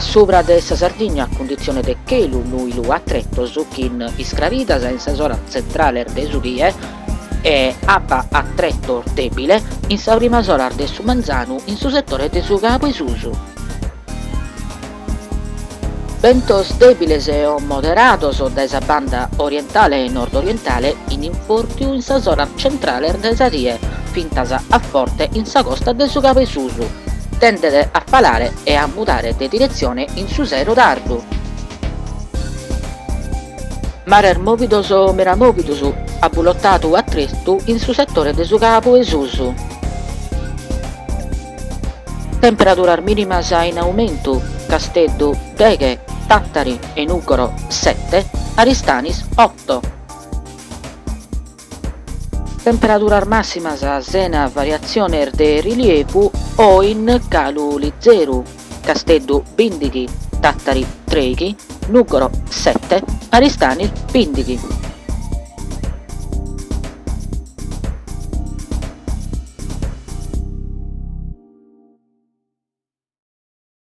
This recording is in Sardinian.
subra de sa Sardigna cunditzione de chelu nùilu a tretos chin iscraridas in sas oras tzentrales de su die e abba a tretos dèbile in sas primas oras de su manzanu in su setore de su Cabu 'e Susu. Bentos dèbiles o moderados dae sa banda orientale e nord-orientale in infòrtiu in sas oras tzentrales de sa die, fintas a forte in sa costa de su Cabu 'e Susu. Tendet a falare e a mudare de diretzione in su sero tardu. Mares mòvidos o meda mòvidos, abulotadu a tretu in su setore de su Cabu 'e Susu. Temperaduras mìnimas in aumentu, Casteddu deghe, Tàtari e Nùgoro sete, Aristanis oto. Temperaduras màssimas sena variatziones de rilievu o in calu lizeru, Casteddu bìndighi, Tàtari trèighi, Nùgoro sete, Aristanis bìndighi.